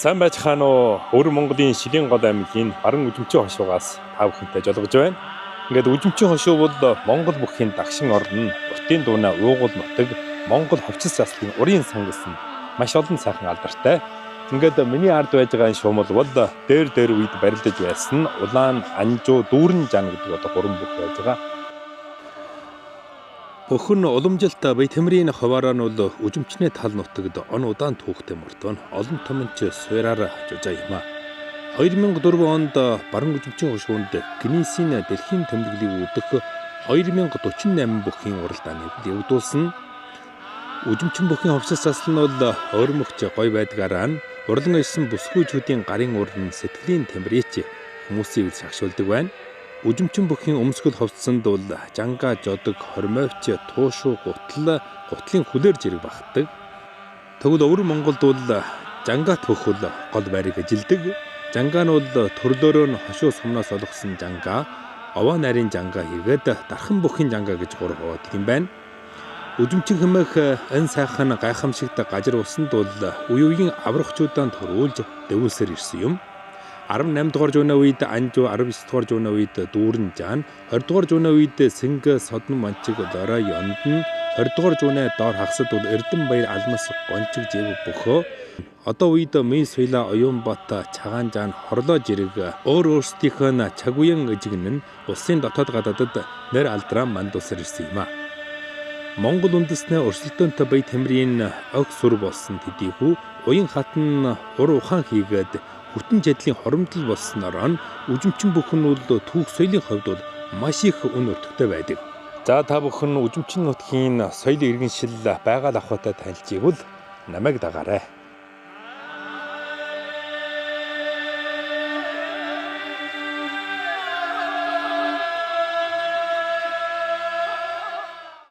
Сайн байцгаана уу? Өвөр Монголын Шилийн гол аймгийн Баран Үжимчин хошуугаас та бүхэнтэй жолгож байна. Ингээд Үжимчин хошуу бол Монгол бүхийн дагшин орн, уртын дуунаа уугуул нутаг, Монгол ховчис заслын урын сан гэсэн маш олон сайхан алдартай. Ингээд миний ард байж байгаа энэ шуумал бол дээр дээр үед барилдаж байсан улаан анжуу дүүрэн жан гэдэг одоо гурван бүх байж байгаа. Бөхөн уламжилт Баятэмрийн хуваараа нь бол үжимчний тал нутагт он удаан түүхтэй мөртөө олон томч суураар жужаа юм а. 2004 онд Баран үжимчин хошуунд Гиннесийн дэлхийн тэмдэглэлийг үүдэх 2048 бүхийн уралдааныг явуулсан. Үжимчин бүхийн хувьсас засал нь бол өөрмөгч гой байдгаараа нь урлан ирсэн бүсгүйчүүдийн гарын уран сэтгэлийн тэмрээч хүмүүсийг шагшуулдаг байна. Үжимчин бүхийн өмсгөл хувцсанд бол жанга, жодог, хормойвч, туушуу, гутал, гутлын хүлээр зэрэг багтдаг. Тэгвэл өвөр Монголд бол жангаат хөхөл гол байрыг эжилдэг. Жангаа нь бол төрлөөрөө нь хошуу сумнаас олгосон жангаа, овоо нарийн жангаа хийгээд дархан бүхийн жангаа гэж гурав хуваадаг юм байна. Үжимчин хэмээх энэ сайхан гайхамшигт гажир усанд бол үе үеийн аврагчуудаа төрүүлж дэвүүлсээр ирсэн юм. 18 дугаар зууны үед Анжуу, 19 дугаар зууны үед Дүүрэн жаан, 20 дугаар зууны үед Сэнгэ, Содон манчиг, Лорой Ёндон, 20 дугаар зууны доор хагасад бол Эрдэнэбаяр, Алмас, Гончиг, Жив бөхөө. Одоо үед Мий Суйла, Оюунбат, Чагаан жаан, Хорлоо жирэг өөр өөрсдийнх нь цаг үеийн эжигнэн улсын дотоод гадаадад нэр алдраа мандуулсаар ирсэн юм а. Монгол үндэснээ өрсөлдөөнтэй баят хэмрийн ог сүр болсон төдийхүү уян хатан ур ухаан хийгээд бүтэн чадлын хоромдол болсноор нь үжимчин бүхэн бол түүх соёлын хувьд бол маш их үн өртөгтэй байдаг. За та бүхэн үжимчин нутгийн соёл иргэншил байгаль авахтай танилцъя бол намайг дагаарай.